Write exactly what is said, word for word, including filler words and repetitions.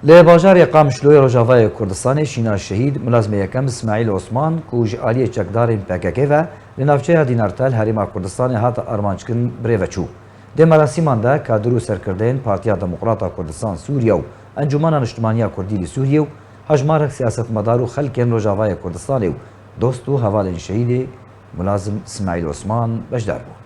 Li bajarê Qamişloyê Rojavayê Kurdistanê şîna şehîd Mulazimê Yekem Îsmaîl Osman ku ji aliyê çekdarên P K K ve li navçeya Dînartel Herêma Kurdistanê hate armanckirîn birêve çû. Di merasîman de kadir û serkirdeyên Partiya Demokrata Kurdistan Sûriye û Encûmena Niştimaniya Kurdî li Sûriyê û hejmarek siyasetmedar û xelkên Rojavayê Kurdistanê û dost û hevalên şehîdê Mulazim Îsmaîl Osman beşdar bûn.